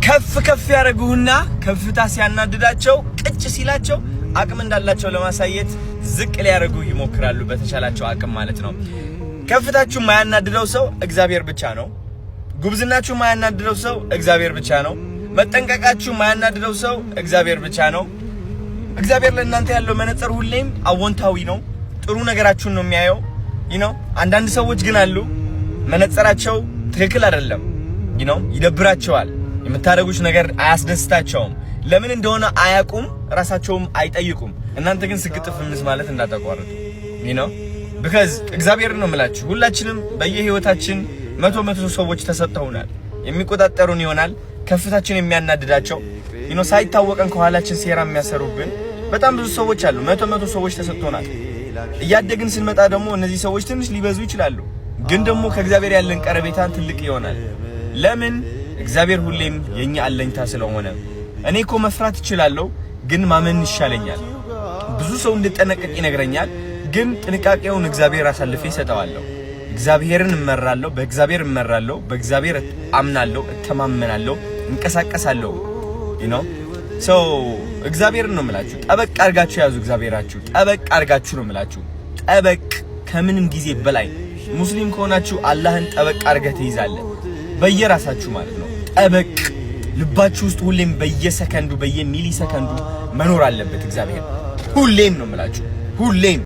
ከፍ ከፍ ያደረጉህና ከፍታ ሲያናድዳቸው፣ ቅጭ ሲላቸው አቅም እንዳላቸው ለማሳየት ዝቅ ሊያደርጉ ይሞክራሉ፣ በተቻላቸው አቅም ማለት ነው። ከፍታችሁ የማያናድደው ሰው እግዚአብሔር ብቻ ነው። ጉብዝናችሁ የማያናድደው ሰው እግዚአብሔር ብቻ ነው። መጠንቀቃችሁ የማያናድደው ሰው እግዚአብሔር ብቻ ነው። እግዚአብሔር ለእናንተ ያለው መነጽር ሁሌም አዎንታዊ ነው። ጥሩ ነገራችሁን ነው የሚያየው። አንዳንድ ሰዎች ግን አሉ፣ መነጽራቸው ትክክል አይደለም። ይደብራቸዋል። የምታደርጉት ነገር አያስደስታቸውም። ለምን እንደሆነ አያውቁም፣ ራሳቸውም አይጠይቁም። እናንተ ግን ስግጥ ፍምስ ማለት እንዳታቋርጡ፣ because እግዚአብሔር ነው የምላችሁ። ሁላችንም በየህይወታችን መቶ መቶ ሰዎች ተሰጥተውናል። የሚቆጣጠሩን ይሆናል፣ ከፍታችን የሚያናድዳቸው፣ ሳይታወቀን ከኋላችን ሴራ የሚያሰሩብን በጣም ብዙ ሰዎች አሉ። መቶ መቶ ሰዎች ተሰጥቶናል። እያደግን ስንመጣ ደግሞ እነዚህ ሰዎች ትንሽ ሊበዙ ይችላሉ። ግን ደግሞ ከእግዚአብሔር ያለን ቀረቤታን ትልቅ ይሆናል። ለምን? እግዚአብሔር ሁሌም የኛ አለኝታ ስለሆነ። እኔ እኮ መፍራት እችላለሁ፣ ግን ማመን ይሻለኛል። ብዙ ሰው እንድጠነቀቅ ይነግረኛል፣ ግን ጥንቃቄውን እግዚአብሔር አሳልፌ እሰጠዋለሁ። እግዚአብሔርን እመራለሁ፣ በእግዚአብሔር እመራለሁ፣ በእግዚአብሔር አምናለሁ፣ እተማመናለሁ፣ እንቀሳቀሳለሁ። So እግዚአብሔርን ነው የምላችሁ። ጠበቅ አድርጋችሁ ያዙ። እግዚአብሔራችሁ ጠበቅ አድርጋችሁ ነው የምላችሁ። ጠበቅ ከምንም ጊዜ በላይ። ሙስሊም ከሆናችሁ አላህን ጠበቅ አድርገህ ትይዛለህ። በየራሳችሁ ማለት ነው። ጠበቅ ልባችሁ ውስጥ ሁሌም በየሰከንዱ በየሚሊ ሰከንዱ መኖር አለበት እግዚአብሔር። ሁሌም ነው የምላችሁ፣ ሁሌም።